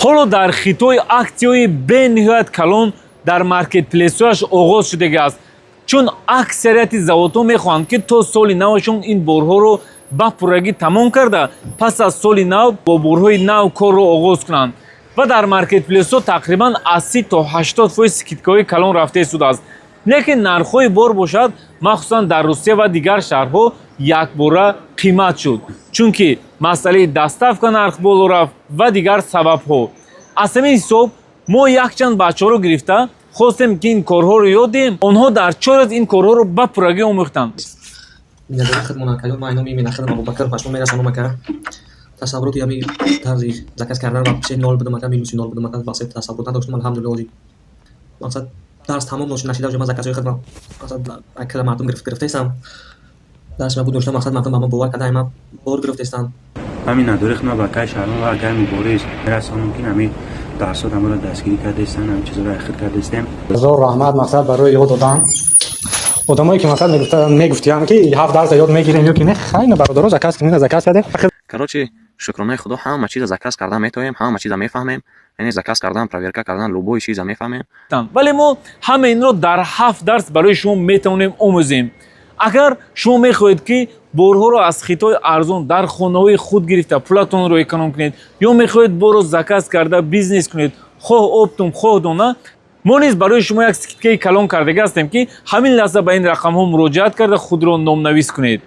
Ҳоло дар Хитой аксияҳои бениҳоят калон дар маркетплейсҳояш оғоз шудагӣ аст, чун аксарияти заводҳо мехоҳанд, ки то соли навашон ин борҳоро ба пуррагӣ тамом карда, пас аз соли нав бо борҳои нав корро оғоз кунанд. Ва дар маркетплейсҳо тақрибан аз 30 то 80% скидкаҳои калон рафта истодааст. Лекин нархҳои бор бошад, махсусан дар Русия ва дигар шаҳрҳо, якбора қимат шуд, чунки масъалаи доставка нарх боло рафт ва дигар сабабҳо. Аз ҳамин ҳисоб мо якчанд бачаҳоро гирифта хостем, ки ин корҳоро ёд диҳем. Онҳо дар 4 рӯз ин корҳоро ба пуррагӣ омӯхтанд. Миннатдории худмон, акаё. Ман номи Минахидам Абубакр ба шумо мерасонам, ака. Тасаввуроти ҳами тарзи заказ кардан вообще нол будам, ака, минуси нол будам, ака, вообще тасаввурот надоштам. Алҳамдулилла, ҳозир, мақсад, дарс тамом нашида, уже ман заказҳои худам, мақсад, акала мардум гирифтаистам. Дарси ма буд доштам, мақсад, мардум ба ман бовар карда, ма бор гирифтаистам. Ман миннатдории худам ба акаи Шаҳром ва акаи Мубориз мерасонам, ки ҳамин дарсот ҳамаро дастгирӣ кардаистанд, ҳамин чизоро хид кардаистем. Ҳазор раҳмат, мақсад, барои ёд додан. Одамое ки, мақсад, мегуфтиям, ки ҳафт дарса ёд мегирем ё ки не, хайна, бародаро, заказ кунед, заказ кардем. Короче, шукронаи Худо, ҳама чиза заказ кардан метавонем, ҳама чиза мефаҳмем, яъне заказ кардан, проверка кардан, любой чиза мефаҳмем. Вале мо ҳама инро дар ҳафт дарс барои шумо метавонем омӯзем. Агар шумо мехоҳед, ки борҳоро аз Хитой арзон дар хонаҳои худ гирифта, пулатонро эконом кунед, ё мехоҳед борро заказ карда бизнес кунед, хоҳ оптом, хоҳ дона, мо низ барои шумо як скидкаи калон кардага ҳастем, ки ҳамин лаҳза ба ин рақамҳо муроҷиат карда, худро номнавис кунед.